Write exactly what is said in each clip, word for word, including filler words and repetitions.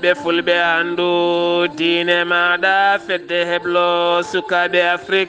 Ɓe fulɓe anndu diine maaɗa, fedde heblo sukaaɓe Afrik.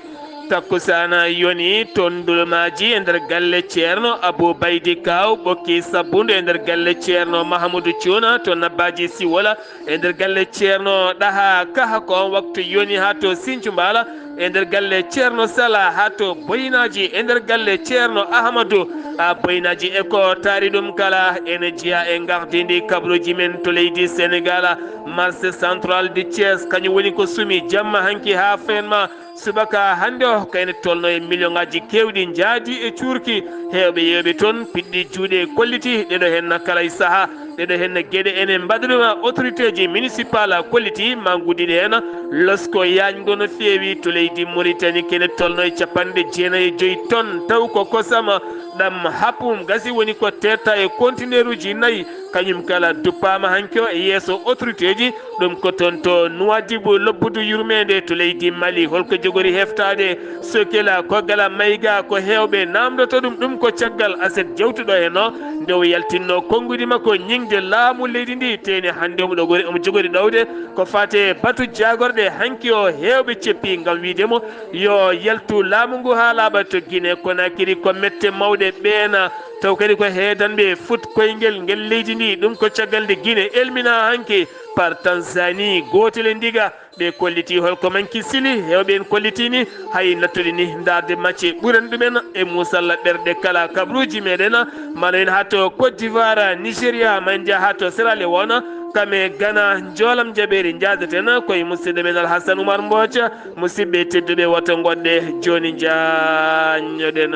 Takkusaana yoni toon ndulmaaji e nder galle Ceerno Abuu Baydi Kaaw, ɓokki sabbundu e nder galle Ceerno Mahamudu Cuuna to Nabbaaji Siwola, e nder galle Ceerno Ɗaha Kaha, ko on waktu yoni haa to Sincu Mbaala, e nder galle Ceerno Sala haa to Boynaaji, e nder galle Ceerno Ahmadu a Boynaaji. E ko taari ɗum kala ene jeyaa e ngardiindi kabaruuji men to leydi Senegaal. Marché central de Thiès, kañum woni ko sumi jamma hanki haa fenma subaka hannde o, kayne tolno e million ngaji keewɗi njaadi e cuurki. Heewɓe yeewɓe toon piɗɗi juuɗe kolliti ɗeɗo heen kala e saha. Ɗeɗo heen geɗe ene mbaɗirma autorité ji municipal kolliti ma nguddidi heen losko yaañgo no feewi to leydi Mauritanie, kene tolno e capanɗe jeenayi e joyi ton, taw ko kosam ɗam happum gasi woni ko teetta e conteneeruji nayi. Kañum kala duppaama hanki o e yeeso autorité ji. Ɗum ko toon to Nuwadibu, lobbudu yurmeende to leydi Mali. Holko jogori heftaade Sokela, ko gala Mayga, ko heewɓe naamndoto ɗum. Ɗum ko caggal aset jawtuɗo heen o, nde o yaltinno konngudi makko ñiŋde laamu leydi ndi, teeni hannde omo ɗogori, omo jogori ɗowde ko faate batu jaagorɗe. Hanki o heewɓe ceppi ngam wiide mo yo yaltu laamu ngu haa laaɓa to Guinée Conakry. Ko mette mawɗe ɓeena, taw kadi ko heedanɓe fut koyngel ngel leydi ndi. Ɗum ko caggal nde Guinée elmina hanki par Tanzanie, gootel e ndiga. Ɓe kolliti holko Macky Sall heewɓe en kolliti ni, hay nattude ni ndaarde macce ɓuran ɗumen e muusalla ɓerɗe kala. Kabaruuji meɗen mano en haa to Côte d'Ivoire, Nigeria, ma en njaha haa to Sierra Leone, kam e Ghana, njoolam jaɓeeri njaadaten koye musidɗo men Alhassane Oumar Mbodj. Musidɓe tedduɓe, woto ngoɗɗe jooni njaññoɗen.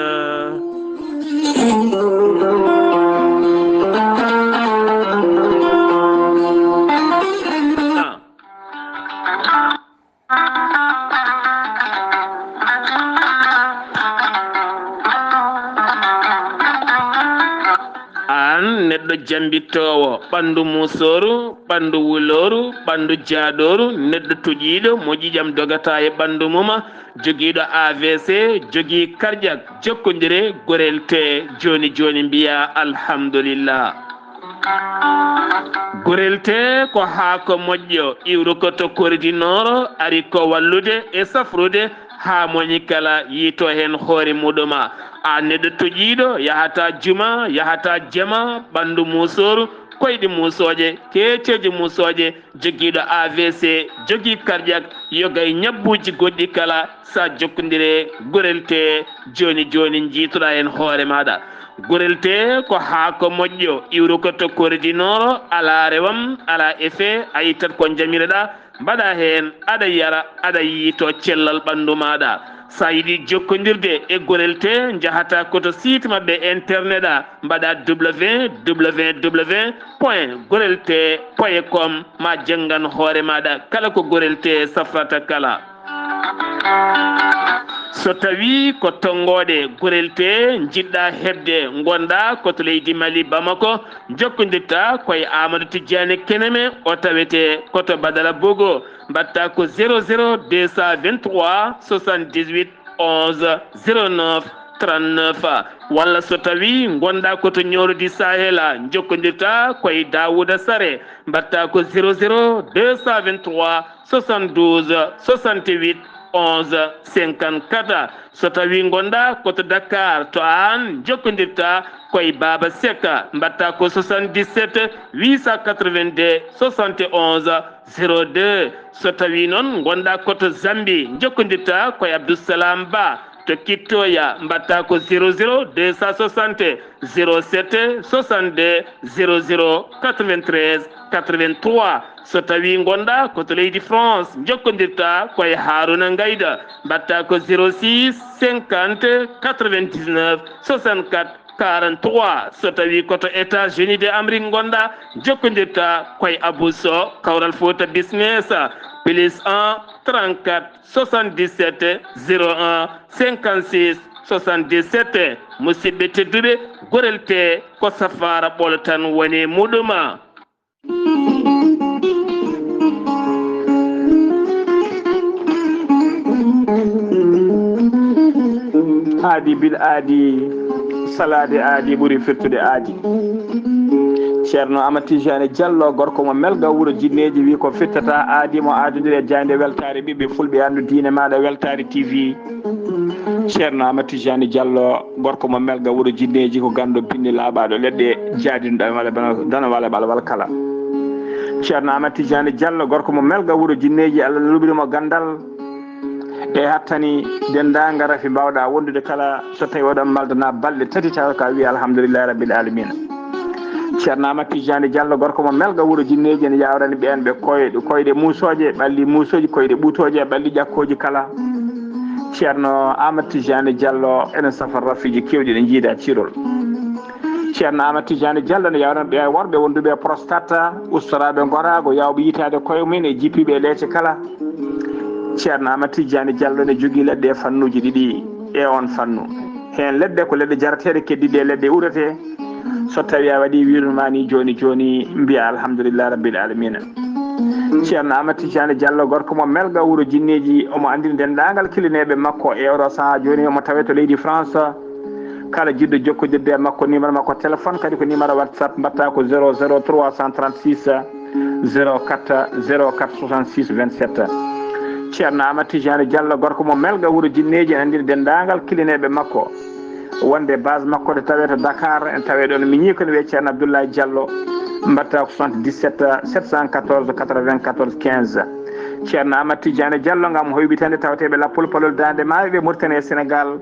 Aan neɗɗo jambittoowo, ɓanndu muusooru, ɓanndu wulooru, ɓanndu jaaɗooru, neɗɗo toƴiiɗo mo ƴiiƴam dogata e ɓanndu mum, jogiiɗo A V C, jogii karƴak, jokkondire, gorel tee jooni jooni mbiyaa alhamdulillah. Gorel tee ko haako moƴƴo, iwruko to Kori du Nord, ari ko wallude e safrude haa moñi kala yiito heen hoore muɗum. Aan neɗɗo toƴiiɗo, yahata juma, yahata jama, ɓanndu muusooru, koyɗi muusooje, keeceeje muusooje, jogiiɗo A V C, jogii karƴak, yoga e ñabbuuji goɗɗi kala, sa jokkondire gorel tee jooni jooni, njiitoɗaa heen hoore maaɗa. Gorel tee ko haako moƴƴo, iwruko to Kori du Nord, alaa rewam, alaa effet, a ittat ko njamiroɗaa, mbaɗa heen, aɗa yara, aɗa yiito cellal ɓanndu maaɗa. Sa yiɗi jokkondirde e gorel tee, njahata ko to site maɓɓe internet a, mbaɗa W W W point gorel tee point com, ma janngan hoore maaɗa kala ko gorel tee safrata kala. So tawii ko tonngooɗe gorel tee njiɗɗaa heɓde, ngonɗaa ko to leydi Mali, Bamako, njokkondirta koye Amadou Tidiane Keneme, o tawetee ko to Badala Bogo, mbaɗta ko zéro zéro deux cent vingt-trois soixante-dix-huit onze zéro neuf trente-neuf. Walla so tawii ngonɗaa ko to Ñooro di Sahel, njokkondirta koye Daouda Sare, mbaɗta ko zéro zéro deux cent vingt-trois soixante-douze soixante-huit onze cinquante-quatre. So tawii ngonɗaa ko to Dakar, to aan njokkondirta koye Baaba Seck, mbaɗta ko soixante-dix-sept huit cent quatre-vingt-deux soixante et onze zéro deux. So tawii noon ngonɗaa ko to Zambie, njokkondirta koye Abdou Salam Ba to Kittoya, mbaɗta ko zéro zéro deux cent soixante zéro sept soixante-deux zéro zéro quatre-vingt-treize quatre-vingt-trois. So tawii ngonɗaa ko to leydi France, njokkondirta koye Haruna Ngayda, mbaɗta ko zéro six cinquante quatre-vingt-dix-neuf soixante-quatre quarante-trois. So tawii ko to États-Unis de Amérique ngonɗaa, njokkondirta koye Abou Sow, Kawral Fouta Business, plus un trente-quatre soixante-dix-sept zéro un cinquante-six soixante-dix-sept. Musidɓe tedduɓe, gorel tee ko safaara ɓolo tan woni muɗum. Aadi bil aadi, salaade aadi ɓuri firtude aadi. Ceerno Amadou Tijani Diallo, gorko mo Melga, wuro Jinneeji, wi ko fittata aadi mo, aadodiri e jaaynde weltaare ɓiɓɓe fulɓe, anndu diine maaɗa, Weltaare T V. Ceerno Amadou Tijani Diallo, gorko mo Melga, wuro Jinneeji, ko ganndo binni laaɓaaɗo leɗɗe, jaadino ɗan wala bana, dana wala ɓalwal kala. Ceerno Amadou Tijani Diallo, gorko mo Melga, wuro Jinneeji, Allah luɓiri mo ganndal, e hattani denndaangal rafi mbaawɗa wondude kala, so tawi oɗon maldana balɗe tati, tawa ka wi alhamdulillahi rabbil alamina. Ceerno Amadou Tijani Diallo, gorko mo Melga, wuro Jinneeji, ene yawrani ɓeen ɓe koyɗe, koyɗe muusooje, ɓalli muusooji, koyɗe ɓuutooje, ɓalli ƴakkooji kala. Ceerno Amadou Tijani Diallo, ene safa rafiiji keewɗi ɗi jiida ciirol. Ceerno Amadou Tijani Diallo ne yawrani ɓe worɓe wonduɓe e prostate, ustoraaɓe ngoraago, yawɓe yitaade koye mum e jippiiɓe e leece kala. Ceerno Amadou Tijani Diallo ne jogii leɗɗe e fannuuji ɗiɗi e on fannu. Heen leɗɗe ko leɗɗe jarateeɗe, keddiiɗe e leɗɗe uurete. So tawii a waɗii wiirude ma ni jooni jooni, mbiya alhamdulillahi rabbil alamina. Ceerno Amadou Tijani Diallo, gorko mo Melga, wuro Jinneeji, omo anndini denndaangal kilineeɓe makko e oɗo sahaa jooni, omo tawee to leydi France. Kala jiɗɗo jokkondirde e makko, numéro makko téléphone kadi ko numéro WhatsApp, mbaɗta ko zéro zéro trois cent trente-six zéro quatre zéro quatre soixante-six vingt-sept. Ceerno Amadou Tijani Diallo, gorko mo Melga, wuro Jinneeji, ene anndini denndaangal kilineeɓe makko wonde base makko ne tawee to Dakar, ene tawee ɗoon miñi ko ne wiyee Ceerno Abdoulaye Diallo, mbaɗta ko soixante-dix-sept sept cent quatorze quatre-vingt-quatorze quinze. Ceerno Amadou Tijani Diallo, ngam hoyɓitande tawateeɓe lappol palol Daande Maayo ɓe Mauritanie e Sénégal,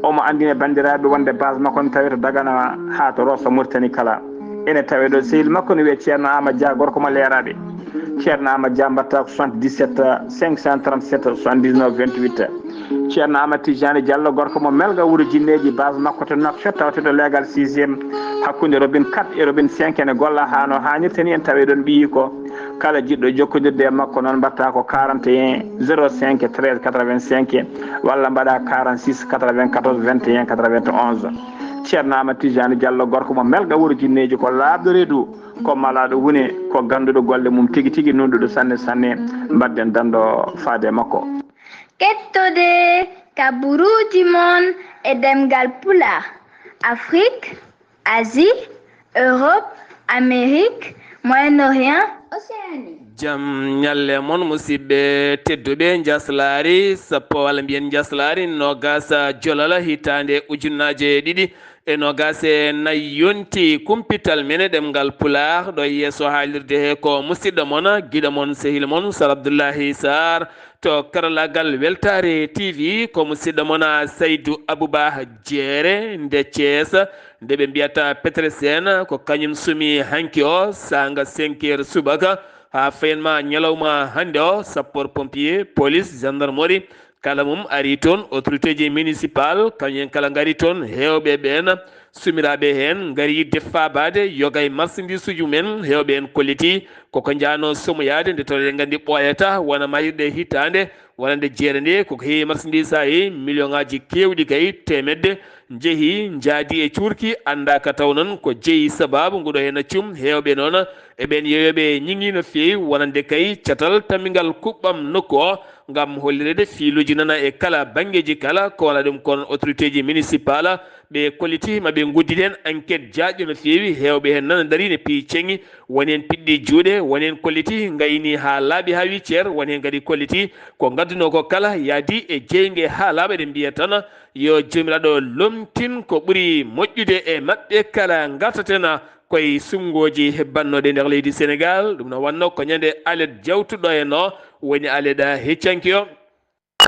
omo anndini banndiraaɓe wonde base makko ne tawee to Dagana haa to Rosso Mauritanie kala. Ene tawee ɗo sehil makko ne wiyee Ceerno Amadou Dia, gorko mo Leeraaɓe. Ceerno Amadou Dia, mbaɗta ko soixante-dix-sept cinq cent trente-sept soixante-dix-neuf vingt-huit. Ceerno Amadou Tijani Diallo, gorko mo Melga, wuro Jinneeji, base makko to Nouakchott, tawteeɗo leegal sixième, hakkunde robinet quatre e robinet cinq, ene golla haa no haanirta ni, ene tawee ɗoon ɓiyiiko. Kala jiɗɗo jokkondirde e makko noon, mbaɗta ko quarante et un zéro cinq treize quatre-vingt-cinq, walla mbaɗa quarante-six quatre-vingt-quatorze vingt et un quatre-vingt-onze. Ceerno Amadou Tijani Diallo, gorko mo Melga, wuro Jinneeji, ko laaɓɗo reedu, ko malaaɗo wune, ko gannduɗo golle mum tigi tigi, nunɗuɗo sanne sanne. Mbaɗden danndo faade e makko. Kettode kaburuuji mon e ɗemngal Pulaar, Afrik, Asie, Europe, Amérique, Moyen-Orient, Océanie. Jam ñalle mon, musidɓe tedduɓe. Njaslaari sappo, walla mbiyen njaslaari noogaas jolala hitaande ujunnaaje ɗiɗi e noogaas e nayi yonti. Kumpital men e ɗemngal Pulaar ɗo e yeeso haalirde he ko musidɗo mon, giɗo mon, sehil mon, Sar Abdullahi Sarr. To karallaagal Weltaare T V, ko musidɗo mon Saydu Abuba Jeere nde Cees, nde ɓe mbiyata Petersen, ko kañum sumi hanki o, saanga cinq heures subaka, haa fayin ma ñalawma hannde o, sapeur pompier, police, gendarmerie, kala mum ari toon, autorité ji municipal, kañum en kala ngari toon, heewɓe ɓeen, sumiraaɓe heen, ngari yiɗde faabaade, yoga e marchandise uji mumen, heewɓe heen kolliti, koko njaano somoyaade, nde tawɗen nganndi ɓooyata, wona mayirɗe hitaande, wonande jeere nde, koko heewi marchandise haa heewi, million ŋaaji keewɗi kay, teemedde, njehi, njaadi e cuurki, anndaa ka taw noon ko jeyi sabaabu nguɗo heen accum, heewɓe noon, e ɓeen yeeyooɓe ñiŋi no feewi, wonande kay catal tammingal kuɓɓam nokku o, ngam hollireede fiiluuji nana e kala banngeeji kala, ko wona ɗum kon autorité ji municipal, ɓe kolliti ma ɓe ngudditen enquête jaajɗo no feewi, heewɓe heen nana ndarii ne piyi ceŋi, woni heen piɗɗi juuɗe, woni heen kolliti ngayni haa laaɓi haa wii ceer, woni heen kadi kolliti ko ngaddunoo ko kala yaadi e jeynge haa laaɓa, eɗen mbiya tan yo Joomiraaɗo lomtin ko ɓuri moƴƴude e maɓɓe kala, ngartaten koye suɓngooji hebbannooɗi e nder leydi Senegaal. Ɗum no wannoo ko ñande alet jawtuɗo en o, woni alet heccanki o,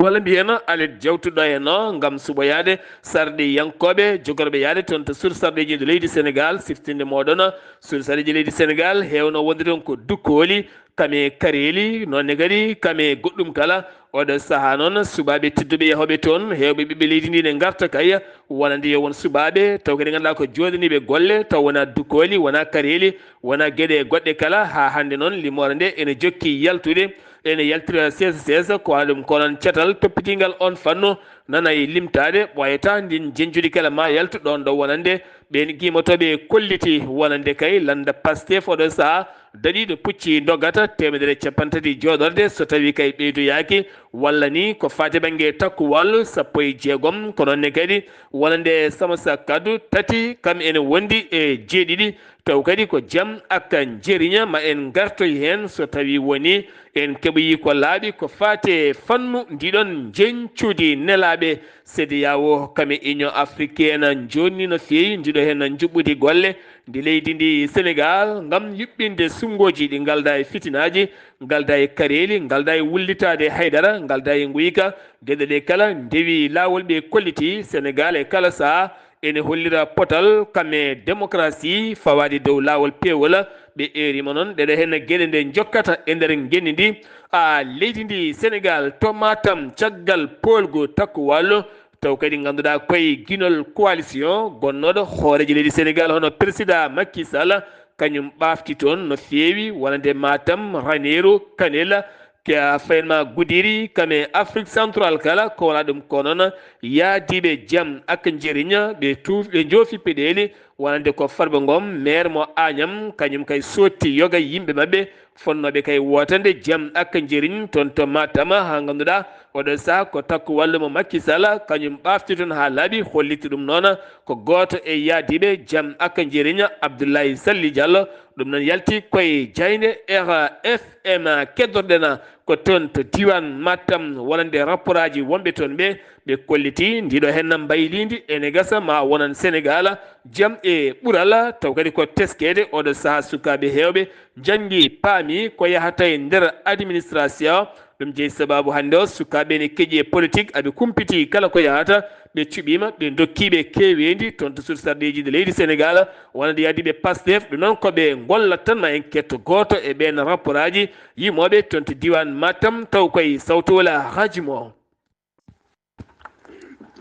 walla mbiyen alet jawtuɗo en o, ngam suɓoyaade sarɗiyankooɓe jogorɓe yahde toon to suudu sarɗiiji leydi Senegaal, siftinde mooɗon suudu sarɗiiji leydi Senegaal heewno wonde toon ko dukkooli, kam e kareeli, noon ne kadi kam e goɗɗum kala. Oɗo sahaa noon, suɓaaɓe tedduɓe yahooɓe toon, heewɓe ɓiɓɓe leydi ndi ne ngarta kay, wonande yo won suɓaaɓe taw kadi ngannduɗaa ko jooɗaniiɓe golle, taw wonaa dukkooli, wonaa kareeli, wonaa geɗe goɗɗe kala. Haa hannde noon, limoore nde ene jokki yaltude, ene yaltira seesa seesa, ko wano ɗum ko noon catal toppitiingal on fannu nana e limtaade, ɓooyata ndin jenjudi kala ma yaltu ɗoon ɗo wonande Ɓeen gimotooɓe kolliti wonande kay lannda Pastef oɗo sahaa daɗiiɗo pucci dogata teemedere e cappanɗe tati jooɗorde so tawii kay ɓeydoyaaki, walla ni ko faati bannge takku wàllu sappo e jeegom, ko noon ne kadi wonande Samosa Kaddu tati, kam ene wondi e jeeɗiɗi. Taw kadi ko jam ak njeriña ma en ngartoy heen so tawii woni en keɓoyi ko laaɓi ko faati e fannu ndiɗon njeñcuudi nelaaɓe. Cedeao kam e Union africaine njoɗni no feewi ndiɗo heen njuɓɓudi golle ndi leydi ndi Senegaal ngam yuɓɓinde sunngoji ɗi ngalda e fitinaaji, ngalda e kareeli, ngalda e wullitaade haydara, ngalda e nguyka. Geɗe ɗe kala ndewi laawol ɓe kolliti Senegaal e kala sahaa ene hollira potal kam e démocratie fawaade dow laawol peewol. Ɓe eerima noon ɗeɗo heen geɗe nde jokkata e nder ngenndi ndi. A leydi ndi Senegaal to Matam caggal poolgu takku wàllu, taw kadi ngannduɗaa koye ginol coalition gonnooɗo hooreejo leydi Senegaal hono président Macky Sall, kañum ɓaafti toon no feewi wonande Matam, Ranérou, Kanel, ka fayma Gudiri, kam e Afrique centrale kala, ko wona ɗum ko noon yaadiiɓe jam ak njeriña, ɓe tuuf-, ɓe njoofi peɗeeli, wonande ko Farba Ngom, maire mo Agnam, kañum kay sootti yoga yimɓe maɓɓe, fonnooɓe kay wootande jam ak njeriñ toon to Matam, haa ngannduɗaa oɗo sahaa ko takku wàllu mo Macky Sall, kañum ɓaafti toon haa laaɓi, holliti ɗum noon ko gooto e yaadiiɓe jam ak njeriñ, Abdoulaye Sally Diallo, ɗum noon yalti koye jaaynde R F M keddorɗen ko toon to diiwaan Matam, wonande rapporaaji wonɓe toon ɓe, ɓe kolliti ndiɗo heen mbayliindi ene gasa ma wonan Senegaal jam e ɓural, taw kadi ko teskeede oɗo sahaa sukaaɓe heewɓe njanngi paami ko yahata e nder administration. Ɗum jeyi sabaabu hannde o sukaaɓe ene keƴi e politique, aɓe kumpiti kala ko yahata, ɓe cuɓiima, ɓe ndokkiiɓe keeweendi toon to sursarɗeeji leydi Senegaal, wonande yaadiiɓe Pastef, ɗum noon ko ɓe ngollat tan ma en ketto gooto e ɓeen rapporaaji yimooɓe toon to diiwaan Matam, taw koye sawtu wala haaji mo.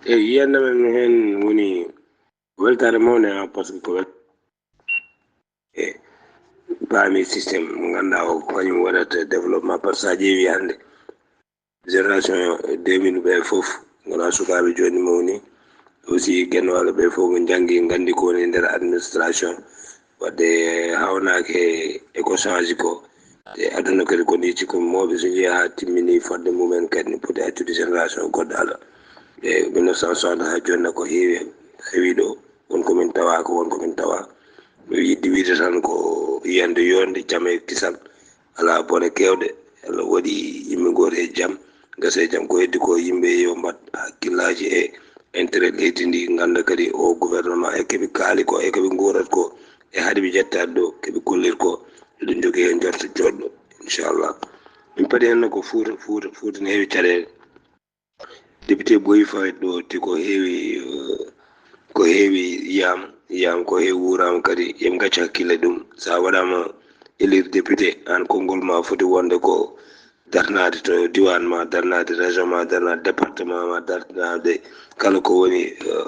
Eyi, yiyannde men heen woni weltaare mawnde, ah, par ce que ko wel-, e paami système mo ngannduɗaa o ko kañum waɗata développement, par ce que sa ƴeewi hannde génération deux mille ɓe fof ngonaa sukaaɓe jooni mawni, aussi genwaaɓe ɓe fof ɓe njanngi, nganndi ko woni e nder administration. Wadde hawnaaki e ko change ko, e aduna kadi ko nii cikku mawɓe so njehi haa timmini fodde mumen kadi ne poti accude génération goɗɗo ala. E mille neuf cent soixante haa jooni ko heewi, heewi ɗo, won ko min tawa, ko won ko min tawa. Mi yiɗi wiide tan ko yiyannde yonde, jam e kisal, alaa bone keewɗe, Allah waɗi yimɓe ngoori e jam, gasa e jam. Ko heddi ko yimɓe yo mbaɗ hakkillaaji e intérêt leydi ndi, ngannda kadi o gouvernement e keɓe kaali ko, e keɓe nguurat ko, e haade ɓe ƴettaade ɗo, keɓe kollir ko, eɗen njogii heen njorto jooɗɗo, inchallah. Min paɗi heen ko Fuuta, Fuuta, Fuuta ne heewi caɗeele. Député Boy Faye ɗo ti ko heewi, eh, ko heewi yiyam, yiyam ko heewi wuuraama kadi, yam gacca hakkille ɗum. So a waɗaama élire député, aan konngol ma foti wonde ko darnaade to diiwaan ma, darnaade région ma, darnaade département ma, darnaade kala ko woni, eh,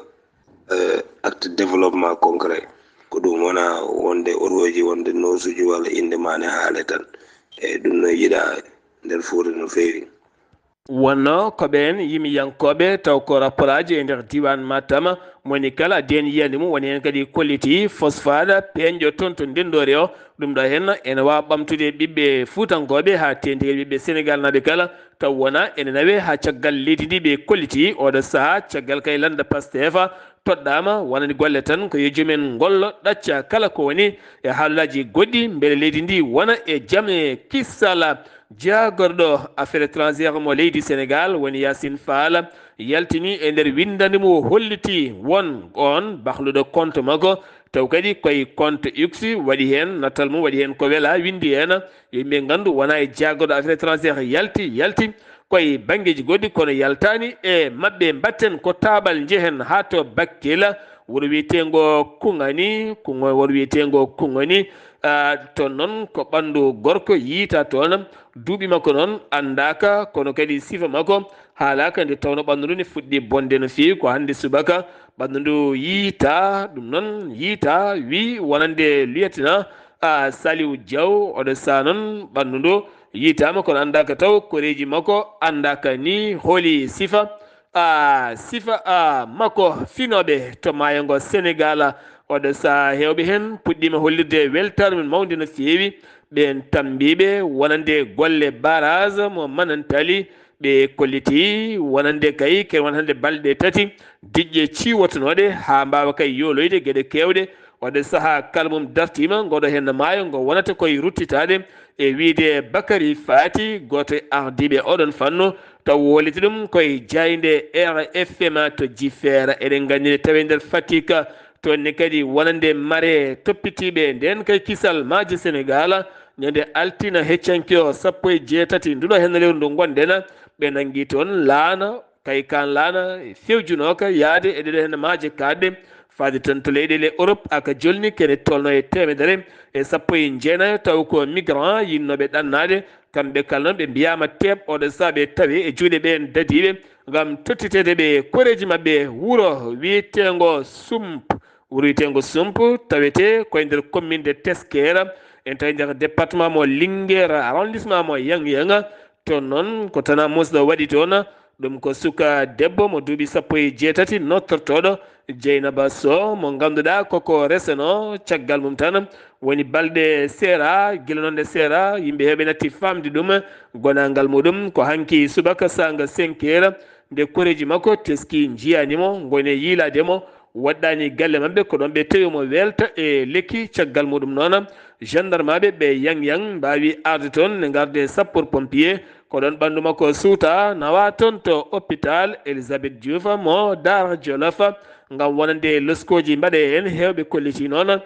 eh, acte développement concret. Ko ɗum wona wonde orooji, wonde noosuuji walla innde ma ne haale tan. Eyi, ɗum no yiɗaa nder Fuuta no feewi. Wonno ko ɓeen yimiyankooɓe taw ko rapporaaji e nder diiwaan Matam, moni kala deen yiyannde mum woni heen kadi kolliti phosphate peeñɗo toon to Ndenndoori o. Ɗum ɗo heen ene waawa ɓamtude ɓiɓɓe fuutankooɓe haa teeŋti kadi ɓiɓɓe Senegaalnaaɓe kala, taw wona ene nawe haa caggal leydi ndi ɓe kolliti oɗo sahaa caggal kay lannda Pastef toɗɗaama, wonani golle tan ko yo joom en ngollo ɗacca kala ko woni e haalaaji goɗɗi mbele leydi ndi wona e jam e kisal. Jaagorɗo affaire étrangère mo leydi Senegaal woni Yacine Fall yaltini e nder winndannde mum o holliti won on bahluɗo compte makko, taw kadi koye compte X waɗi heen nattal mum, waɗi heen ko welaa, winndi heen yo yimɓe nganndu wona e jaagorɗo affaire étrangère yalti, yalti koye banngeeji goɗɗi kono yaltaani e maɓɓe. Mbatten ko taaɓal njehen haa to Bakkila, wuro wiyeteengo Kuŋani, Kuŋo-, wuro wiyeteengo Kuŋani, ah, toon noon ko ɓanndu gorko yiytaa toon, duuɓi makko noon anndaaka, kono kadi sifa makko haalaaka, nde tawnoo ɓanndu ndu ne fuɗɗi bonde no feewi, ko hannde subaka ɓanndu ndu yiytaa, ɗum noon yiytaa, wii wonande lieutenant, ah, Saliou Diaw, oɗo sahaa noon ɓanndu ndu yiytaama, kono anndaaka taw koreeji makko, anndaaka ni holi sifa, a sifa a makko finooɓe to maayo ngo Senegal. Oɗo saha heewɓe heen puɗɗiima hollirde weltaare mum mawnde no feewi. Ɓeen tammbiiɓe wonande golle barrage mo Manantali, ɓe kolliti wonande kay ken wonande balɗe tati diƴƴe ciwotonooɗe haa mbaawa kay yooloyde geɗe keewɗe. Oɗo saha kala mum dartiima ngoɗo heen maayo ngo wonata koye ruttitaade e wiyde Bakary Faty, gooto e ardiiɓe oɗon fannu, taw holliti ɗum koye jaaynde R F M to Jifeera. Eɗen nganndi ne tawi nder Fatick, toon ne kadi wonande mare toppitiiɓe ndeen kay kisal maaje Senegal, ñande altina heccanke o sappo e jeetati nduɗo heen lewru ndu ngonɗen, ɓe nanngi toon laana, kay kaan laana fewjunooka yaade e ɗeɗo heen maaje kaaɗɗe, faade toon to leyɗeele Europe, aka jolni kene tolno e teemedere e sappo e jeenayo, taw ko migrant yinnooɓe ɗannaade. Kamɓe kala noon ɓe mbiyaama teeɓ oɗo saha ɓe tawe e juuɗe ɓeen dadiiɓe ngam tottiteede ɓe koreeji maɓɓe wuro wiyeteengo Sump. Wuro wiyeteengo Sump tawetee koye nder commune de Teskera, en tawi nder département mo Linguère, arrondissement mo Yang Yang. Toon noon ko tana musɗo waɗi toon. Ɗum ko suka debbo mo duuɓi sappo e jeetati nottortooɗo Jeynaba Sow, mo ngannduɗaa koko reseno caggal mum tan. Woni balɗe seera, gila noon nde seera, yimɓe heewɓe natti faamde ɗum. Gonaangal muɗum ko hanki subaka saanga cinq heures, nde koreeji makko teski njiyaani mo, ngoni e yiilaade mo, waɗɗaani galle maɓɓe, ko ɗoon ɓe tawi mo welta e lekki. Caggal muɗum noon, gendarmaaɓe ɓe Yang Yang mbaawi arde toon, ne ngarde sapeur pompier, ko ɗoon ɓanndu makko suuta, nawa toon to hôpital Elisabeth Diouf mo Daara Jolof, ngam wonande loskooji mbaɗe heen, heewɓe kolliti noon.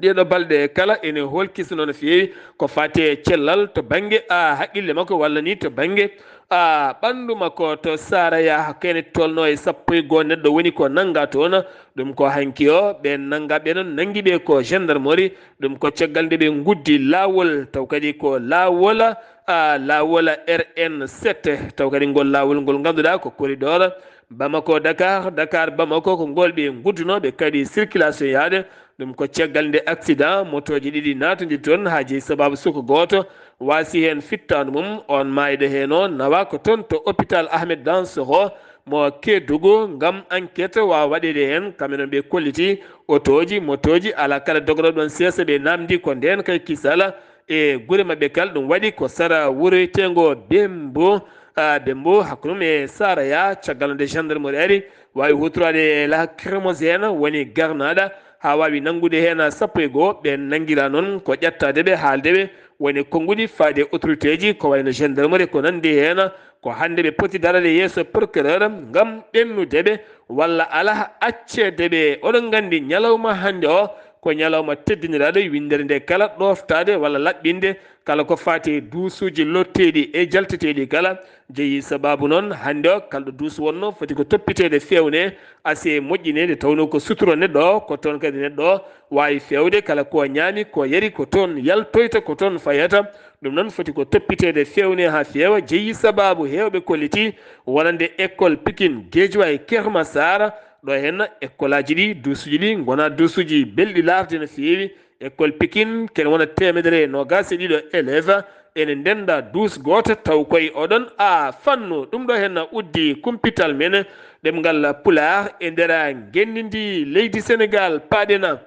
Ɗeeɗo balɗe kala ene holkisno no feewi ko faati e cellal to bannge, a, haqqille makko, walla ni to bannge, a, ɓanndu makko. To Saraya, kene tolno e sappo e goo neɗɗo woni ko nannga toon. Ɗum ko hanki o, ɓe nannga ɓe noon, nanngi ɓe ko gendarmerie. Ɗum ko caggal nde ɓe nguddi laawol, taw kadi ko laawol, a, laawol R N sept, taw kadi ngol laawol ngol ngannduɗaa ko corridor Bamako Dakar, Dakar Bamako, ko ngol ɓe ngudduno ɓe kadi circulation yaade. Ɗum ko caggal nde accident motooji ɗiɗi naatondiri toon, haa jeyi sabaabu suka gooto waasi heen fittaandu mum. On maayɗo heen o nawa ko toon to hôpital Ahmed Dansokho mo Kédougou ngam enquête waawa waɗeede heen. Kamɓe noon ɓe kolliti otooji, motooji, alaa kala dogorooɗo ɗoon seesa, ɓe naamndi ko ndeen kay kisal e gure maɓɓe kala. Ɗum waɗi ko sara wuro wiyeteengo Bembo, a, Bembo, hakkunde mum e Saraya, caggal nde gendarmerie ari, waawi huutoraade lacrymogène, woni garnaaɗo, haa waawi nanngude heen sappo e goo. Ɓe nanngiraa noon ko ƴettaade ɓe, haalde ɓe, woni konnguɗi faade autorité ji, ko wayno gendarmerie, ko nanndi heen, ko hannde ɓe poti daraade yeeso procureur ngam ɓennude ɓe, walla alaa, acceede ɓe. Oɗon nganndi ñalawma hannde o ko ñalawma teddiniraaɗo, winndere nde kala ɗooftaade walla laɓɓinde kala ko faati e duusuuji lotteeɗi e jalteteeɗi kala. Jeyi sabaabu noon hannde o, kala ɗo duus wonno foti ko toppiteede, feewne, asee moƴƴineede, tawnoo ko suturo neɗɗo o, ko toon kadi neɗɗo o waawi feewde, kala ko ñaami, ko yari, ko toon yaltoyta, ko toon fayata. Ɗum noon foti ko toppiteede, feewne haa feewa. Jeyi sabaabu heewɓe kolliti wonande école Pikine, Guédiawaye, Keur Massar, ɗo heen école aji ɗi, duusuuji ɗi ngonaa duusuuji belɗi laarde no feewi. École Pikine, kene wona teemedere e noogaas e ɗiɗo élève, ene ndennda duus gooto, taw koye oɗon, a, fannu. Ɗum ɗo heen uddi kumpital men ɗemngal Pulaar e nder ngenndi ndi leydi Senegaal. Paaɗen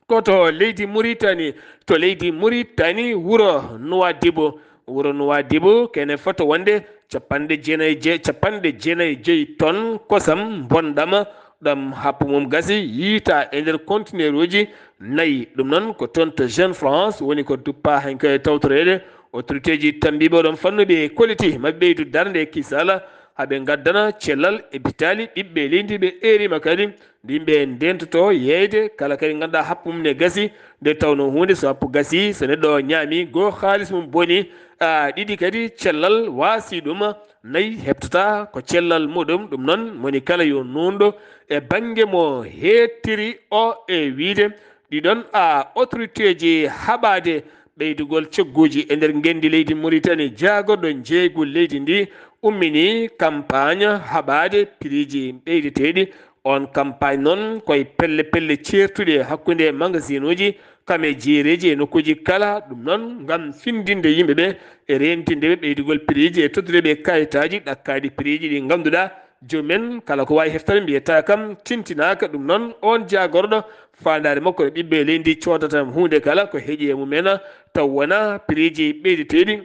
ko to leydi Muritani, to leydi Muritani, wuro Nuwaadibu. Wuro Nuwaadibu, kene foti wonde capanɗe jeenayi e je-, capanɗe jeenayi e joyi ton kosam mbonɗam, ɗam happu mum gasi, yiyta e nder kontineeruuji nayi. Ɗum noon ko toon to Jeune France woni ko duppaa hanki e tawtoreede. Autorité ji tammbiiɓe oɗon fannu ɓe kolliti maɓɓe ɓeydu darnde e kisal, haa ɓe ngaddana cellal e bitaali ɓiɓɓe leydi, ɓe eeriima kadi nde yimɓe ndeentoto yeeyde, kala kadi ngannduɗaa happu mum ne gasi, nde tawnoo huunde so happu gasi, so neɗɗo ñaami goo, haalis mum boni, a, ɗiɗi kadi cellal waasi ɗum, nayi heɓtata ko cellal muɗum. Ɗum noon, moni kala yo nuunɗo e bannge mo heettiri o e wiyde ɗiɗon, a, autorité ji haɓaade ɓeydugol cogguuji e nder ngenndi leydi Muritani. Jaagorɗo njeeygu leydi ndi ummini campagne haɓaade piriiji ɓeydeteeɗi. On campagne noon koye pelle pelle ceertuɗe hakkunde magasinuuji, kam e jeereeji e nokkuuji kala. Ɗum noon ngam findinde yimɓe ɓe e reentinde ɓe ɓeydugol piriiji e tottude ɓe kayitaaji ɗakkaaɗi piriiji ɗi ngannduɗaa Joomum en kala ko waawi heftade mbiyata kam tintinaaka. Ɗum noon, oon jaagorɗo, faandaare makko no ɓiɓɓe leydi ndi coodata huunde kala ko heƴi e mum en, taw wonaa pireeji ɓeydeteeɗi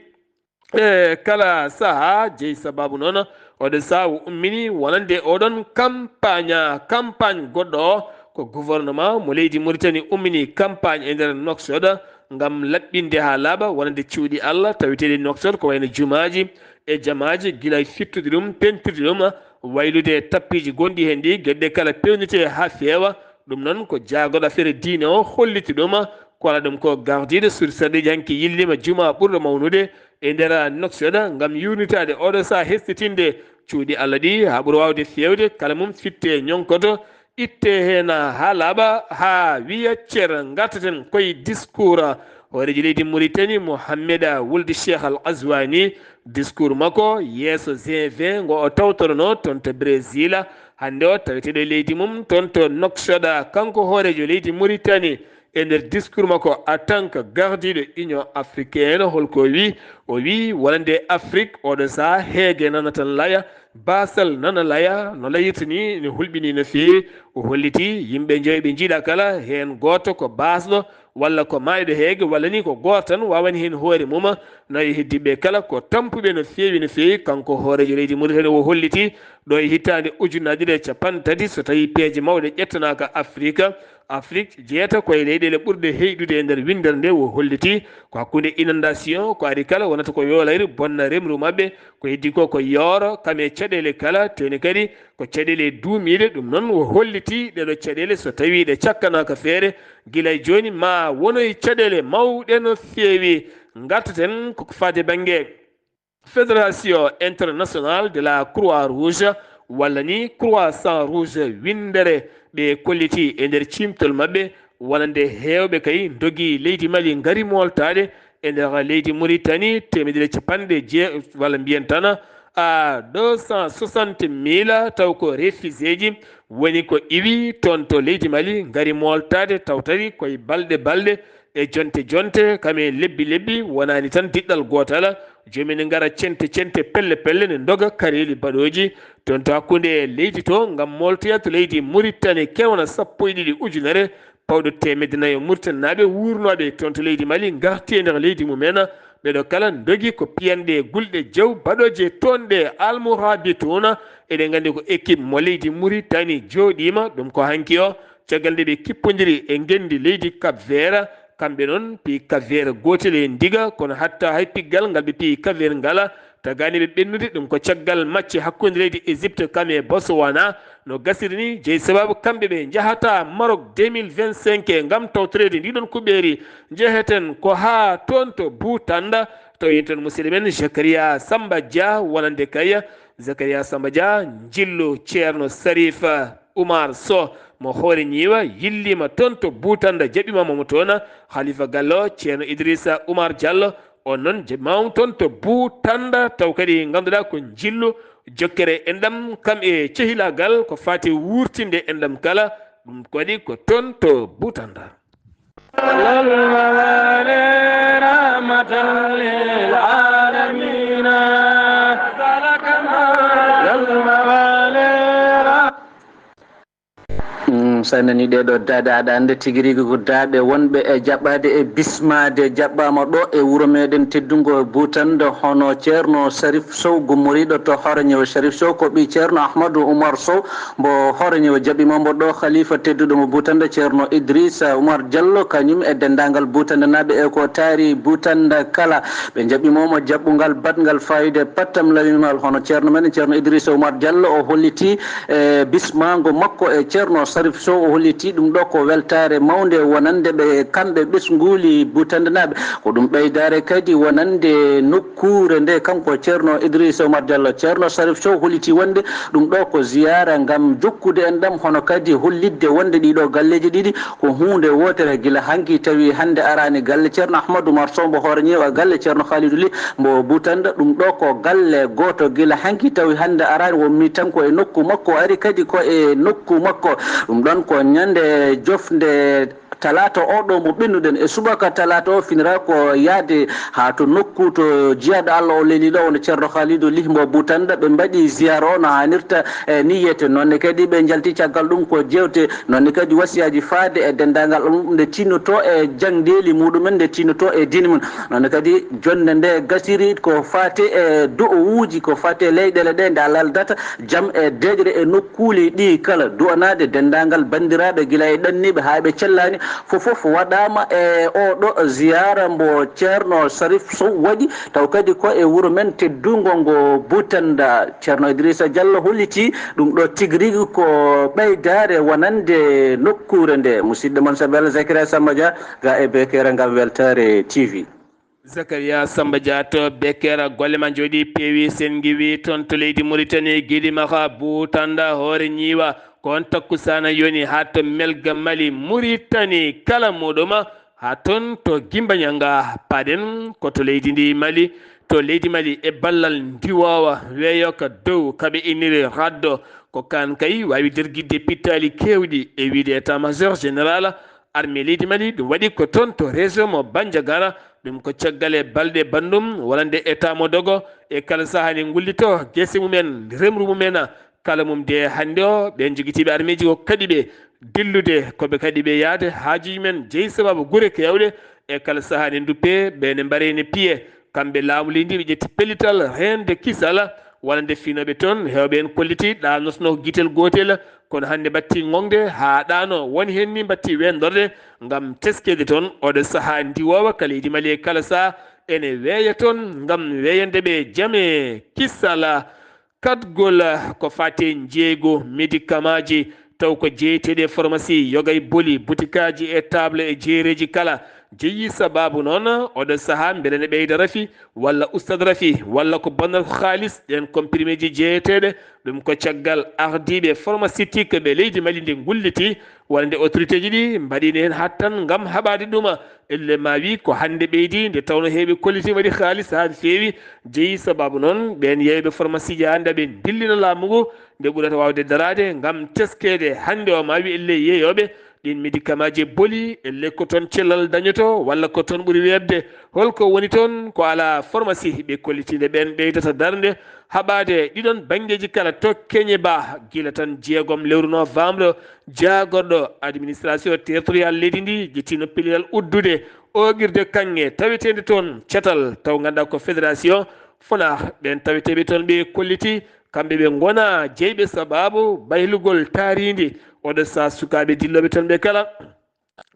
e kala sahaa. Jeyi sabaabu noon, oɗo sahaa o ummini wonande oɗon kampaaña, kampaañ goɗɗo o, ko gouvernement mo leydi Mauritanie ummini kampaañ e nder Nouakchott ngam laɓɓinde haa laaɓa wonande cuuɗi Allah taweteeɗi Nouakchott, ko wayno jumaaji e jamaaji, gila e fittude ɗum, pentirde ɗum, waylude tappiiji gonɗi heen ɗi, geɗe kala peewnitee haa feewa. Ɗum noon ko jaagorɗo affaire diine o holliti ɗum, ko alaa ɗum ko gardiiɗo suudu sarɗiiji hanki yilliima jumaa ɓurɗo mawnude e nder Nouakchott ngam yuurnitaade oɗo sahaa hesɗitinde cuuɗi Allah ɗi haa ɓura waawde feewde, kala mum fitte ñonkoto, itte heen haa laaɓa, haa wiya cer. Ngartaten koye discours hooreejo leydi Mauritanie, Mohamed Wuld Cheikh Al Ghazouani, discours makko yeeso G vingt ngo o tawtoronoo toon to Brésil. Hannde o taweteeɗo e leydi mum toon to Nouakchott, kanko hooreejo leydi Mauritanie, e nder discours makko en tant que gardiiɗo Union africaine, holko o wi? O wi wonande Afrique oɗo sahaa heege nana tan laya, baasal nana laya, no layirta ni ne hulɓini no feewi. O holliti yimɓe njoyo ɓe njiiɗa kala, heen gooto ko baasɗo walla ko maayɗo heege, walla ni ko gooto tan waawani heen hoore mum. Nayo heddiiɓe kala ko tampuɓe no feewi, no feewi. Kanko hooreejo leydi Mauritanie o holliti ɗo e hitaande ujunnaje ɗiɗi e capanɗe tati, so tawii peeje mawɗe ƴettanaaka Afrique, Afrique jeyaa ko e leyɗeele ɓurɗe heyɗude e nder winndere nde. O holliti ko hakkunde inondation, ko ari kala wonata ko yoolay bonna remru maɓɓe, ko heddi ko ko yooro, kam e caɗeele kala, tee ne kadi ko caɗeele duumiiɗe. Ɗum noon o holliti ɗee ɗoo caɗeele so tawii ɗe cakkanaaka feere gila e jooni ma wonoy caɗeele mawɗe no feewi. Ngartaten ko ko faati e bannge Fédération Internationale de la Croix Rouge walla ni Croissant Rouge, winndere ɓe kolliti e nder ciimtol maɓɓe wonande heewɓe kay ndogii leydi Mali ngari mooltaade e nder leydi Mauritanie, teemedere e capanɗe jee-, walla mbiyen tan a deux cent soixante mille, taw ko réfugiéji woni ko iwi toon to leydi Mali ngari mooltaade, taw tawi koye balɗe balɗe e jonte jonte, kam e lebbi lebbi, wonaani tan diɗɗal gootal. Joomum en ngara cente cente, pelle pelle, ne ndoga kareeli baɗooji toon to hakkunde leydi to ngam mooltoya to leydi Mauritanie, kewna sappo e ɗiɗi ujunere pawɗo teemedde nayo Mauritanie naaɓe wuurnooɓe toon to leydi Mali ngarti e nder leydi mum en. Ɓeɗo kala ndogi ko piyanɗe gulɗe jew baɗooje toon ɗe Almourabitouna. Eɗen nganndi ko équipe mo leydi Mauritanie jooɗiima ɗum ko hanki o, caggal nde ɓe kippondiri e ngenndi leydi Cap Vert. Kamɓe noon piyi Cap Vert gootel e ndiga, kono hatta hay piggal ngal ɓe piyi Cap Vert ngala, tagaani ɓe ɓennude. Ɗum ko caggal macce hakkunde leydi Égypte kam e Botswana no gasiri ni. Jeyi sababu kamɓe ɓe njahata Maroc deux mille vingt-cinq ngam tawtoreede ndiɗon kuɓeeri. Njeheten ko haa toon to Buutanda, taw yen toon musidɗo men Zakaria Samba Dia wonande kay. Zakaria Samba Dia, njillu Ceerno Sarif Oumar Sow mo Hoore Ñiiwa yilliima toon to Buutanda, jaɓiima mo toon. Khalifa Gallo, Ceerno Idrissa Oumar Diallo, on noon jaɓiima mo toon to Buutanda, taw kadi ngannduɗaa ko njillu jokkere enɗam kam e cehilaagal ko faati wuurtinde enɗam kala, ɗum kadi ko toon to Buutanda. Mm, so a nanii ɗee ɗoo daaɗe, aɗa annda tigi rigi ko daaɗe wonɓe e jaɓaade e bismaade. Jaɓɓaama ɗo e wuro meɗen teddungo Buutanda, hono Ceerno Sarif Sow, gummoriiɗo to Horeño. Sarif Sow ko ɓii Ceerno Ahmadu Umar Sow mo Horeño. Jaɓiima mo ɗo khalifa tedduɗo mo Buutanda, Ceerno Idrissa Umar Diallo, kañum e denndaangal Buutandanaaɓe e ko taari Buutanda kala. Ɓe njaɓiima mo jaɓɓungal baɗngal faayiida, pattam lawimal. Hono Ceerno men, Ceerno Idrissa Umar Diallo, o hollitii e bismaango makko e Ceerno Sarif Sow, o hollitii ɗum ɗo ko weltaare mawnde wonande ɓe, kamɓe ɓesnguuli Buutandanaaɓe. Ko ɗum ɓeydaare kadi wonande nokkuure nde, kanko Ceerno Idrissa Umar Diallo. Ceerno Sarif Sow hollitii wonde ɗum ɗo ko ziyaara ngam jokkude enɗam, hono kadi hollitde wonde ɗii ɗoo galleeji ɗiɗi ko huunde wootere. Gila hanki tawi hannde araani galle Ceerno Ahmadu Umar Sow mo Hoore Ñiiwa, galle Ceerno Khalidou Ly mo Buutanda. Ɗum ɗo ko galle gooto, gila hanki tawi hannde araani, wonmi tan ko e nokku makko, o ari kadi ko e nokku makko. Ɗum ɗon ko ñande jofnde Talaata o ɗo mo ɓennuɗen e subaka talaata o finira ko yaade haa to nokku to jiyaaɗo Allah o leeli ɗo, woni Ceerno Khalidou Ly mo Butanda. Ɓe mbaɗi ziyaara o no haanirta e niyyete. Noonne kadi ɓe njalti caggal ɗum ko jeewte, noonne kadi wasiyaaji faade e denndaangal ɗum nde tinnoto e jangdeeli muɗumen, nde tinnoto e diine mum. Noonne kadi jonnde nde gasiri ko faate e du'owuuji, ko faate leyɗeele ɗe nde Allah aldata jam e deeƴre e nokkuuli ɗi kala, du'anaade denndaangal banndiraaɓe gila e ɗanniiɓe haa ɓe cellaani. Fof fof waɗaama e oo ɗo ziyaara mbo Ceerno Sarif Sow waɗi, taw kadi ko e wuro men teddungo ngo Butanda. Ceerno Idrissa Diallo holliti ɗum ɗo tigi rigi ko ɓeydaare wonande nokkuure nde. Musidɗo mon Sabel Zakaria Samba Dia, ga e Bekera ngam Weltaare T V. Zakaria Samba Dia to Bekera, golle ma njooɗi peewi, sen ngiwi toon to leydi Mauritanie, Gidimaxa, Butanda, Hoore Ñiiwa, ko on takkusaana yoni haa to Melga Mali, Mauritanie kala muɗuma, haa toon to Gimbañanga. Paɗen ko to leydi ndi Mali, to leydi Mali e ballal ndiwoowa weeyo ka dow, ka ɓe inniri raddo, ko kaan kay waawi dergidde pittaali keewɗi e wiyde état-major général armée leydi Mali. Ɗum waɗi ko toon to région mo Bandiagara, ɗum ko caggal e balɗe banndum wonande état mo dogo e kala sahaa ne ngullito gese mumen, remru mumen, kala mum de hannde o ɓen jogitiiɓe armeeji ko kaɗi ɓe dillude, ko ɓe kaɗi ɓe yahde haajuuji men jeyi sababu gure keewɗe e kala sahaa ne duppe, ɓe ne mbare ne piye. Kamɓe laamu leydi ɓe ƴetti pellital reende kisal, wonande fiinooɓe toon, heewɓe en kolliti ɗaanotno ko gitel gootel, kono hannde mbattii ŋoŋde haa ɗaano, won heen ni mbattii weendorde ngam teskeede toon. Oɗo sahaa ndiwoowa ka leydi Mali e kala sahaa ene weeya toon ngam weeyande ɓe jam e kisal. Kaɗgol ko faati e njeeygu medikamaaji, taw ko jeyeteeɗi e formasi, yoga e boli, butikaaji e table e jeereeji kala. Jeyi sababu noon oɗo sahaa mbele ne ɓeyda rafi walla ustad rafi walla ko bonnata ko kaalis ɗeen comprimé ji jeyeteeɗe. Ɗum ko caggal ardiiɓe pharmaceutique ɓe leydi Mali nde ngulliti, walla nde autorité ji ɗi mbaɗiino heen hattan ngam haɓaade ɗum. Ellee ma wi ko hannde ɓeydi, nde tawno heewɓe kolliti mbaɗi kaalis haa feewi. Jeyi sababu noon ɓeen yeeyooɓe pharmacie ji haa nde ɓe ndillina laamu ngu, nde ɓurata waawde daraade ngam teskeede. Hannde o ma wi ellee yeeyooɓe ɗiin médicament ji boli, ellee ko toon cellal dañoto walla ko toon ɓuri weeɓde. Holko woni toon? Ko alaa pharmacie ɓe kolliti nde ɓeen ɓeydata darnde haɓaade ɗiɗon banngeeji kala to Keñeba, gila tan jeegom lewru novembre, jaagorɗo administration territorial leydi ndi ƴettino pellel uddude ooɓirde kaŋŋe taweteende toon catal, taw ngannduɗaa ko fédération Fonah. Ɓeen taweteeɓe toon ɓe kolliti, kamɓe ɓe ngona jeyɓe sababu baylugol taariindi. Oɗo sahaa sukaaɓe dillooɓe toon ɓe kala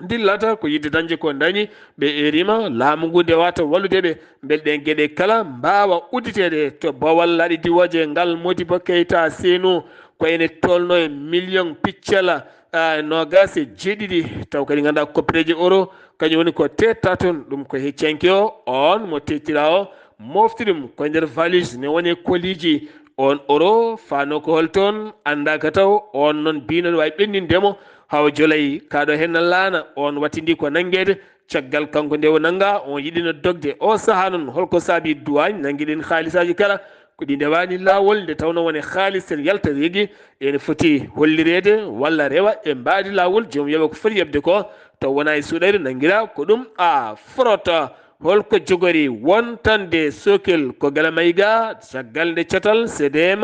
dillata ko yiɗde dañde ko dañi, ɓe erima laamu ngu nde wata wallude ɓe, mbele ɗeen geɗe kala mbaawa udditeede to Bawal laaɗe diwooje ngal Modibo Keita Senu, ko ene tolno e million piccala, ah, noogaas e jeeɗiɗi, taw kadi ngannduɗaa koppeteeje euro, kañum woni ko teetta toon. Ɗum ko heccanke o, on mo tettira o, mofti ɗum ko nder valise ne woni koliji. On euro fano ko hol toon, anndaaka taw. On noon bino ne waawi ɓenninde mo, hawa jolay kaɗo heen na laana, on wattindi ko nanngeede. Caggal kanko nde o nannga, on yiɗino dogde. O sahaa noon, holko saabi duwaañ nanngi ɗin haalisaaji kala? Ko ɗi ndewaani laawol, nde tawno woni haalis en yaltariigi, ene foti hollireede walla rewa e mbaadi laawol, joom yoɓa ko foti yoɓde ko, taw wona e suuɗayre nanngira ko ɗum a frota. Holko jogori wontande Sokel ko Galamayga, caggal nde catal C D M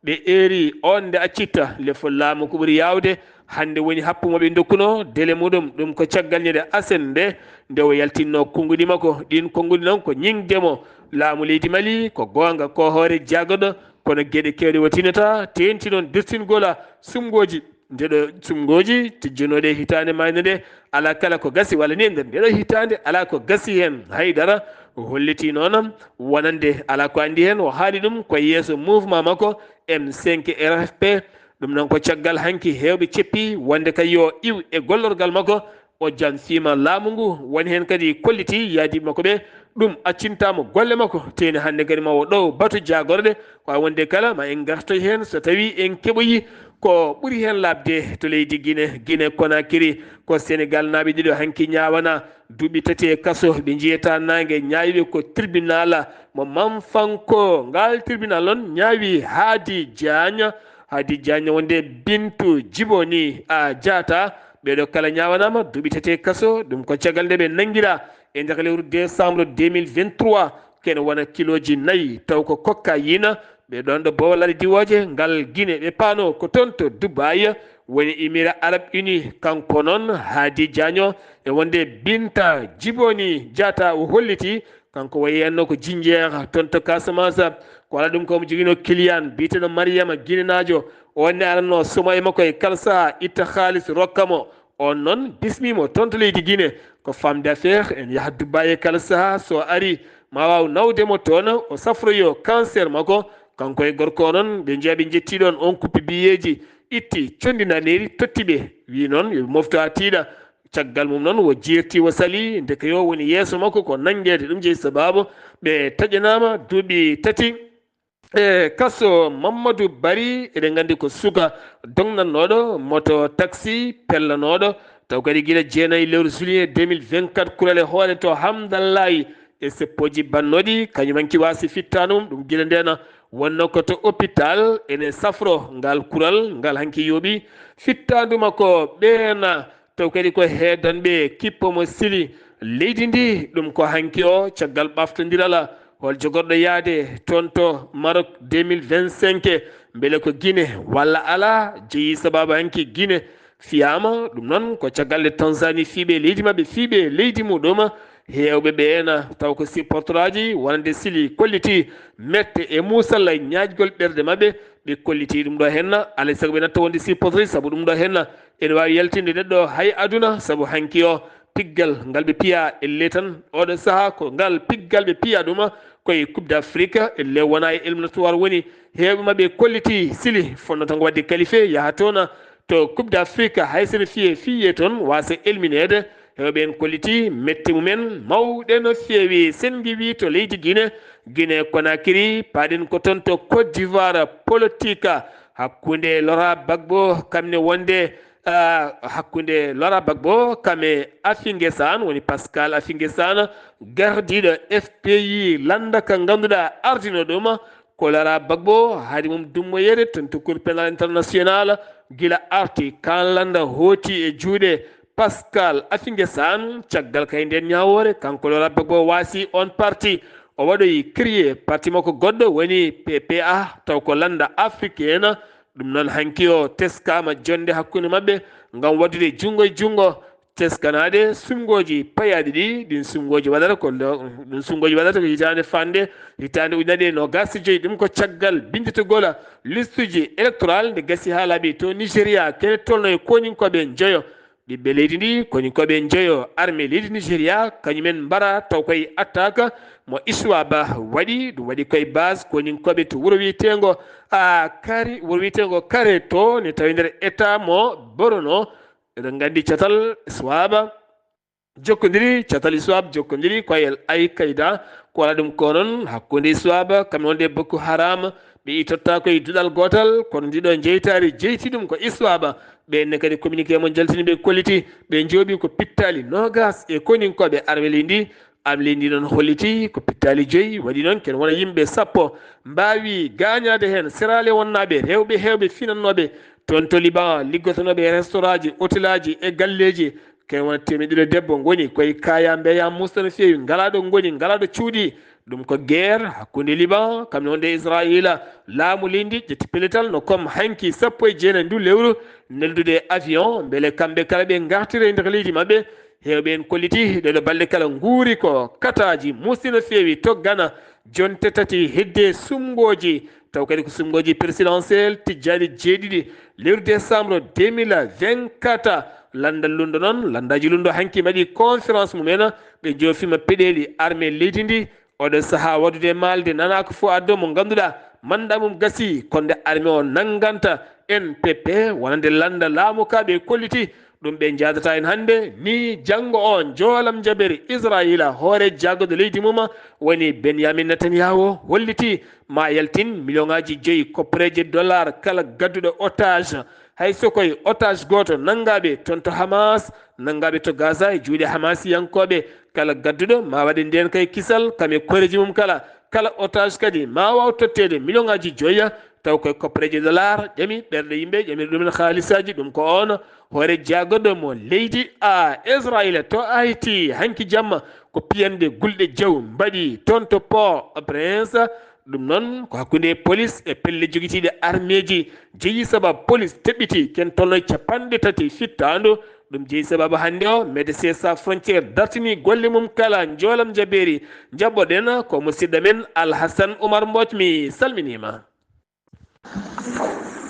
ɓe eeri on nde accitta lefol laamu ko ɓuri yaawde? Hannde woni happu mo ɓe ndokkuno dele muɗum, ɗum ko caggal ñande asen nde, nde o yaltinno konnguɗi makko. Ɗin konnguɗi noon ko ñiŋde mo laamu leydi Mali, ko goonga, ko hoore jaagoɗo, kono geɗe keewɗe o tinata, teenti noon dirtingol sumngooji. Nde ɗo sumngooji tijjanooɗe hitaande maayde nde, alaa kala ko gasi, walla ni e nder nde ɗo hitaande alaa ko gasi heen haydara. O holliti noon wonande alaa ko anndi heen, o haali ɗum ko yeeso mouvement makko M cinq R F P. Ɗum noon ko caggal hanki heewɓe ceppi wonde kay yo iw e gollorgal makko, o janfiima laamu ngu, woni heen kadi kolliti yaadiiɓe makko ɓe, ɗum accintaamo golle makko, teeni hannde kadi ma o ɗow batu jaagorɗe, ko a wonde kala ma en ngartoy heen so tawii en keɓoyi ko ɓuri heen laaɓde to leydi Gine, Gine Konakiri, ko Senegal naaɓe ɗiɗo hanki ñaawana duuɓi tati e kaso, ɓe njiyata naange, ñaawiɓe ko tribunal mo Manfanko. Ngal tribunal on ñaawi Haadi Jaañ, Haadi Jaañ wonde Bintu Jiboni a jaata, Ɓeeɗo kala ñaawanaama duuɓi tati e kaso, ɗum ko caggal nde ɓe nanngiraa e nder lewru décembre deux mille vingt-trois, kene wona kilooji nayi, taw ko cocaïne. Ɓe ɗoon ɗo Bowal Ladi Diwooje ngal Gine, ɓe paanoo ko toon to Dubaï, woni Émirats Arabes Unis. Kanko noon Hadi Diagne e wonde Binta Djiboni Diatta o holliti, kanko wayi henno ko jinjeer toon to Casamance. Ko alaa ɗum ko omo joginoo client biyeteeɗo Mariama, ginenaajo. O ne aranno somo e makko e kala sahaa, itta haalis rokka mo. On noon bismii mo toon to leydi Gine. Ko femme d'affaires, ene yaha Dubaï e kala sahaa. So ari, ma waaw nawde mo toon, o safroyo cancer makko. Kanko e gorko o noon, ɓe njeya ɓe njetti ɗoon, on kuppi biyeeji, itti conndi naneeri, totti ɓe. Wii noon, yo ɓe moftu haa tiiɗa. Caggal mum noon, o jeerti, o sali. Ndeke yo woni yeeso makko ko nanngeede. Ɗum jeyi sabaabu ɓe taƴanaama duuɓi tati e kaso. Mamadou Bari, eɗen nganndi ko suka dognannooɗo moto taxi, pellanooɗo, taw kadi gila jeenayi lewru juillet deux mille vingt-quatre, kural e hoore to Hamdallahi e seppooji bannooɗi, kañum hanki waasi fittaandu mum. Ɗum gila ndeen wonno ko to hôpital, ene safro ngal kural, ngal hanki yooɓi fittaandu makko. Ɓeena taw kadi ko heedanɓe kippo mo sili leydi ndi. Ɗum ko hanki o, caggal ɓaftondiral, hol jogorɗo yahde toon to Maroc deux mille vingt-cinq, mbele ko Gine walla alaa, jeyi sabaabu hanki Gine fiyaama. Ɗum noon ko caggal nde Tanzanie fii ɓe leydi maɓɓe, fii ɓe leydi muɗum, heewɓe ɓeena taw ko supporteraaji wonande sili kolliti mette e muusalla ñaajgol ɓerɗe maɓɓe. Ɓe kolliti ɗum ɗo henna, alay sago ɓe natta wonde supporter, sabu ɗum ɗo henna ene waawi yaltinde neɗɗo hay aduna, sabu hanki o piggal ngal ɓe piya elle tan, oɗo sahaa ko ngal piggal ɓe piya ɗum koye Coupe d'Afrique. Elle wona e éliminatoire woni, heewɓe maɓɓe kolliti sili fonnoo tan ko waɗde qualifié, yaha toon to Coupe d'Afrique, hay so no fiye fiye toon, waasa élimineede. Heewɓe en kolliti mette mumen mawɗe no feewi. Sen ngiwii to leydi Gine, Gine Konakiri, paaɗen ko toon to Côte d'Ivoire, politique hakkunde Laurent Gbagbo kam ne wonde, ah, hakkunde Laurent Gbagbo kam e Affi N'Guessan, woni Pascal Affi N'Guessan, gardiiɗo F P I lannda ka ngannduɗaa ardino ɗum. Ko Laurent Gbagbo haadi mum dummoyeede toon to Cour pénal international, gila arti kaan lannda hooti e juuɗe Pascal Affi N'Guessan. Caggal kay ndeen ñaawoore, kanko Laurent Gbagbo waasi on parti, o waɗoyi créer parti makko goɗɗo woni P P A, taw ko lannda africaine. Ɗum noon hanki o teskaama jonnde hakkunde maɓɓe ngam waɗdude junngo e junngo, teskanaade suɓngooji payaaɗi ɗi. Ɗin suɓngooji waɗata ko lo-, ɗin suɓngooji waɗata ko hitaande fande, hitaande ujunere e noogaas e joy. Ɗum ko caggal binnditagol listuji électoral nde gasi haa laaɓi to Nigeria, kene tolno e koninkooɓe njoyo. Ɓiɓɓe leydi ndi, koninkooɓe njoyo, armée leydi Nigeria, kañumen mbara taw koye attaque mo ISWAP waɗi. Ɗum waɗi koye base koninkooɓe to wuro wiyeteengo, a, Kari, wuro wiyeteengo Kare to, ne tawi nder état mo Borno. Eɗen nganndi catal ISWAP jokkondiri, catal ISWAP jokkondiri ko e Al Qaeda. Ko alaa ɗum ko noon, hakkunde ISWAP, kamɓe wonde Boko Haram, ɓe ittotaako e duɗal gootal, kono ndiɗo jeytaari jeyti ɗum ko ISWAP. Ɓe ne kadi communiqué mo jaltini ɓe kolliti, ɓe njooɓi ko pittaali noogaas e koninkooɓe armée leydi ndi. Armée leydi ndi noon holliti ko pittaali joyi, waɗi noon ken wona yimɓe sappo mbaawi gaañaade heen. Seraale wonnaaɓe, rewɓe heewɓe finannooɓe toon to Liban, liggotonooɓe e restaurant ji, hôtel aji e galleeji, ken wona teemeɗɗe ɗiɗo debbo ngoni koye kaya mbeya musta no feewi, ngalaa ɗo ngoni, ngalaa ɗo cuuɗi. Ɗum ko guerre hakkunde Liban, kamɓe wonde Israila. Laamu leydi ƴetti pellital no comme hanki sappo e jeenayi ndu lewru, neldude avion, mbele kamɓe kala ɓe ngartira e nder leydi maɓɓe. Heewɓe en kolliti ɗeɗo balɗe kala nguuri ko kataaji musti no feewi to Gana, jonte tati hedde suɓngooji, taw kadi ko suɓngooji présidentiel tijjaaɗi jeeɗiɗi lewru décembre deux mille vingt-quatre. Lanndal lunndo noon, lanndaaji lunndo hanki mbaɗi conférence mumen, ɓe joofima peɗeeli armée leydi ndi. Oɗo sahaa waɗude maalde nanaaka fof addo mo ngannduɗaa mandat mum gasi, ko nde armée o nannganta N P P wonande lannda laamu ka ɓe kolliti. Ɗum ɓe njaadata en hannde, ni janngo o njoolam jaɓere Israila, hoore jaagoɗo leydi mum woni Benyamin Netanyahu, holliti ma yaltin million ŋaaji joyi kopporeeje dollar kala gadduɗo otage. Hay so koye otage gooto nanngaaɓe toon to Hamas, nanngaaɓe to Gaza e juuɗe Hamasiyankooɓe, kala gadduɗo ma waɗe ndeen kay kisal, kam e koreeji mum kala. Kala otage kadi ma waaw totteede million ŋaaji joyi, Taw koye koppareeji dollar ƴami ɓerɗe yimɓe, ƴamiri ɗumen haalisaaji. Ɗum ko on hoore jaagoɗo mo leydi a Israila to Haiti hanki jamma, ko piyande gulɗe jaw mbaɗi toon to Port-au-Prince. Ɗum noon ko hakkunde police e pelle jogitiiɗe armeeji jeyi, sabab police teɓɓiti ken tolno capanɗe tati fittaandu. Ɗum jeyi sababu hannde o, Médecins Sans Frontières dartini golle mum kala njoolam njabeeri. Njaɓɓoɗen ko musidɗo men Alhassan Oumar Mbodj, mi salminiima.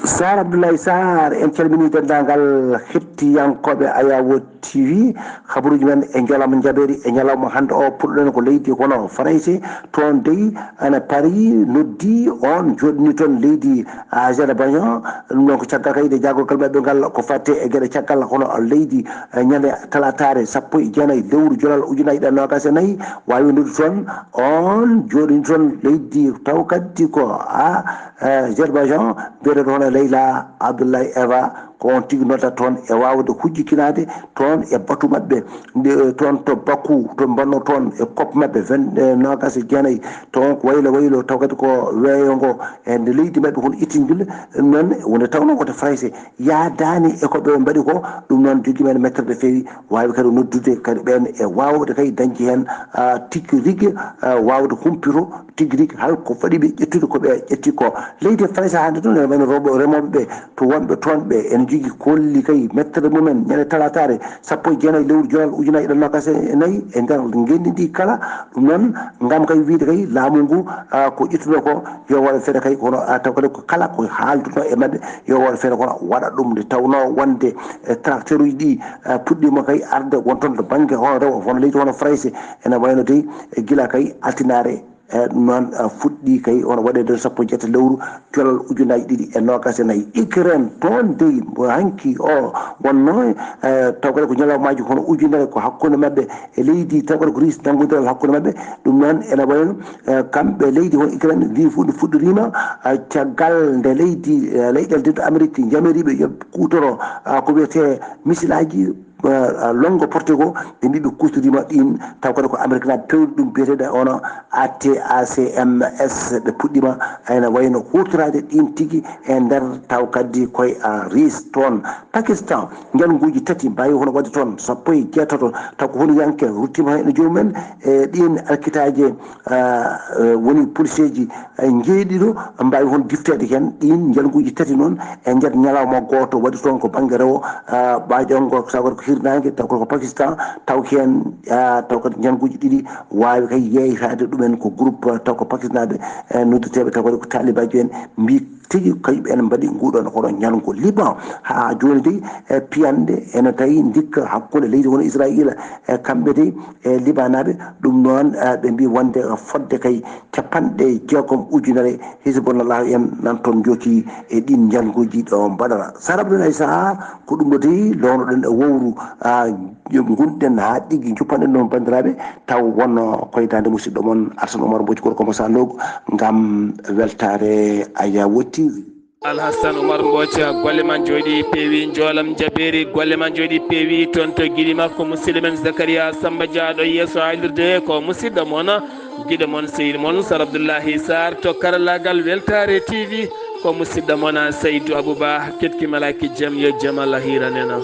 Sar Abdoulaye Sarr, en calminii denndaangal hettiyankooɓe Ayawo T V. Habaruuji men e njoolam njabeeri e ñalawma hannde o, puɗɗoɗen ko leydi kono Farayse. Toon dey ana Paris noddi on jooɗini toon leydi Azerbaïdjan. Ɗum noon ko caggal kay nde jaagorgal maɓɓe ngal ko fatte e geɗe caggal, kono leydi, eh, ñande talataare sappo e jeenayi lewru jolal ujunaaji ɗiɗi e noogaas e nayi, waawi noddu toon on jooɗini toon leydi taw kadi ko a, eh, Azerbaïdjan, biyeteeɗo hono Leyla Abdoulaye Eva. Ko on tigi nodda toon e waawde hujjikinaade toon e batu maɓɓe. Nde, toon to Baku, to mbanno toon e cop maɓɓe vingt, eh, noogaas e jeenayi, toon ko waylo waylo, taw kadi ko weeyo ngo, e nde leydi maɓɓe kono ittindil. Noon wonde tawno woto Farayse yaadaani e ko ɓe mbaɗi ko. Ɗum noon jogii men mettere feewi, waawi kadi noddude kadi ɓeen e waawde kay dañde heen, ah, tigi rigi, ah, waawde humpito tigi rigi hol ko faɗi ɓe ƴettude ko ɓe ƴetti ko. Leydi Farayse hannde ɗum ene wayno rewɓe, remooɓe ɓe to wonɓe toon ɓe ene njogii kolli kay mettere mumen ñande talataare sappo e jeenayi lewru jolal ujunaaji ɗiɗi e noogaas e nayi e nder ngenndi ndi kala. Ɗum noon ngam kay wiyde kay laamu ngu, ah, ko ƴettuno ko yo waɗa feere kay kono, ah, taw kadi ko kala ko haalduno e maɓɓe yo waɗa feere kono waɗa ɗum nde tawno wonde, eh, tracteur uji ɗi, ah, puɗɗiima kay arde won toon to bannge hono rewo hono leydi hono Farayse ene wayno dey, eh, gila kay altinaare. E ɗum noon, eh, fuɗɗi kay hono waɗeede sappo e jeetati lewru jolal ujunaaji ɗiɗi e noogaas e nayi. Ukraine toon dey mbo hanki o wonno, eh, taw kadi ko ñalawmaaji hono ujunere ko hakkunde maɓɓe e leydi, taw kadi ko Russie nanngondiral hakkunde maɓɓe. Ɗum noon ene wayno, eh, kamɓe leydi hono Ukraine ndi fuɗ-, fuɗɗoriima, eh, caggal nde leydi, eh, leyɗeele dentuɗe Amérique njamiriiɓe yo kuutoro, ah, ko wiyetee misilaaji, eh, longo porte goo, ɓe mbii ɓe kuutoriima ɗiin, taw kadi ko Ameriknaaɓe pewni ɗum biyeteeɗo hono A T A C M S, ɓe puɗɗiima ene wayno huutoraade ɗiin tigi e nder taw kadi koye, ah, Russie toon. Pakistan, njalnguuji tati mbaawi hono waɗde toon sappo e jeetato, taw ko hunuyanke ruttiima heen e joomum en, e ɗiin alkitaaje, ah, eh, woni poliseeji, eh, njeeɗiɗo mbaawi hono difteede heen. Ɗiin njalnguuji tati noon e nder ñalawma gooto waɗi toon ko bannge rewo, ah, ɓaaƴanngo, taw kadi ko hirnaange, taw kadi ko Pakistan, taw heen, ah, taw kadi njalnguuji ɗiɗi waawi kay yeeytaade ɗumen ko groupe, taw ko Pakistanɓe, eh, noddeteeɓe taw kadi ko taalibaaji en mbii tigi kañum en mbaɗi nguɗon hono ñalngu Liban. Haa jooni dey, e piyanɗe ene tawi ndikka hakkunde leydi hono Israayiila e kamɓe dey e Libanaaɓe. Ɗum noon, eh, ɓe mbii wonde fodde kay capanɗe jeegom ujunere Hizbullah en nan toon njooki e ɗiin njalnguuji ɗo mbaɗata. Sara Abdoulaye Sarr, ko ɗum ɗo dey lownoɗen e wowru, ah, ngunɗen haa ɗiggi, njuppanɗen ɗum banndiraaɓe, taw wonno koye daande musidɗo mon Alsan Omar Mbodj gorko mo Salogo ngam weltaare Ayawo T V. Alhassan Oumar Mbooca, golle ma njooɗi peewi, njoolam jabeeri, golle ma njooɗi peewi. Toon to Gidima ko musidɗo men Zakaria Samba Dia ɗo yeeso haalirde, ko musidɗo mon, giɗo mon, sehil mon Sar Abdoullahi Sarr. To karallaagal Weltaare T V ko musidɗo mon Saydou Abouba. Ketki malaaki jam, yo jam Allah hiiran en.